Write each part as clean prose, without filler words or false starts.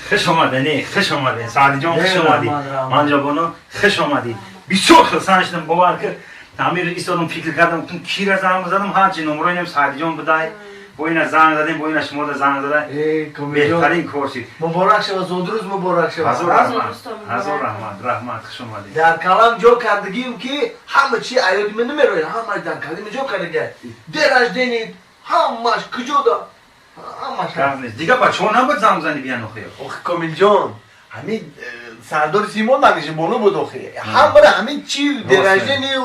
Хуш омадед, хуш омадед, Саъдиҷон, хуш Э, омадӣ. Раҳмат, раҳмат. Манҷабоно, хуш омадӣ. Бисёр хурсанд шудам, бовар ки тамир истодам, фикр кардам, гуфтам, кира занг задам, ҳарчи номроинем Саъдиҷон будай, бо ина занг задем, бо ина шумода занг задай. Э, Комилҷон. Беҳтарин кор шид. Муборак шава, зодрӯз муборак шава. Ҳазор раҳмат. Зодрӯзтон муборак. Ҳазор раҳмат, раҳмат, хуш омадед. Дар калам ҷо кардагим, ки ҳама чи аёди мен намерояд, ҳамаш дар калами ҷо кардага. День рождения, ҳамаш куҷода? Ҳамаш. Гап нест. Дига бачаҳо набуд, занг зани биян охир? Охи, Комилҷон, ҳамин сардори Симон Манижабону буд охи. Ҳамара ҳамин чи день рождения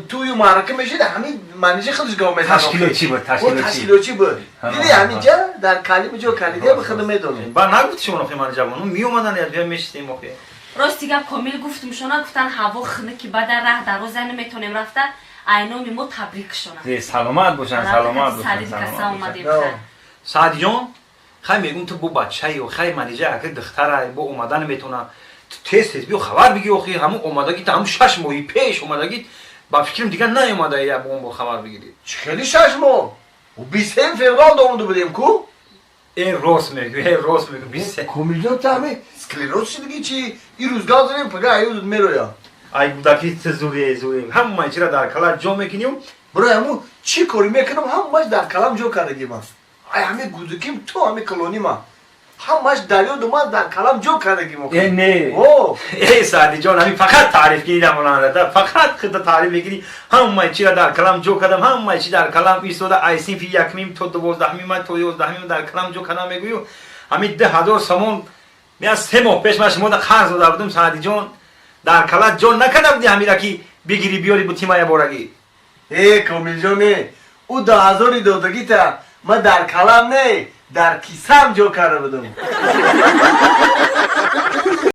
тую маърака мешид, ҳамин Манижа худаш гав мезад. Ташкилотчӣ буд, ташкилотчӣ. Ташкилотчӣ буд. Диди, ҳаминҷа дар калими ҷо кардага, ба худ медонем. Ба нагуфти шумо охир, Манҷабону меомадан, бия мешистем охир. Рости гап, Комил, гуфтум, шона гуфтан, ҳаво хунуки, бада раҳ дароза, наметонем рафта, айноми мо табрикшона. Э, саломат бошанд, саломат бошанд. Садид каса Саломат омадем. бошанд. Саъдиҷон, хай, мегум, ту бо бачаи, хай, Манижа ака духтара бо омадан метона, ту тез тез биё, хабар биги охи. Ҳамун омадагӣ, ҳамун 6 моҳи пеш омадагӣ, ба фикрам, дигар наомада, я бо он бо хабар бигирӣ. Чӣ хели 6 моҳ? 23 феврал омада будем ку. Э, рост мегӯ, э, рост мегӯ, 23. Комилҷон, та ҳами склероз шидагӣ чи? Ирӯз гав занем, пага аюз мероя. Ай гудаки, ту зуре, зуре, ҳамаи чира дар кала ҷо мекунӣ. Барои ҳамун чӣ корӣ мекунам, ҳамаш дар калам ҷо кардагӣ ман. Ай ҳами гудаким то ҳами калонима, ҳамаш дар ёду ман дар калам ҷо кардагӣ мо. Э, не. О. Э, Саъдиҷон, ҳамин фақат таъриф кунидам, монанда фақат худта таъриф мекунӣ, ҳамаи чира дар калам ҷо кардам, ҳамаи чи дар калам истода, ай синфи якмим то 12-мима, то 11-мима дар калам ҷо кардам мегӯю. Ҳамин 2000 сомон меа 3 моҳ пеш ман шумода қарз дода будум, Саъдиҷон, дар кала ҷо накарда будӣ, ҳамира ки бигирӣ, биёри, бутима яборагӣ. Э, Комилҷон, э, ӯ 2000-и додагита ман дар калам не, дар кисам ҷо карда будам.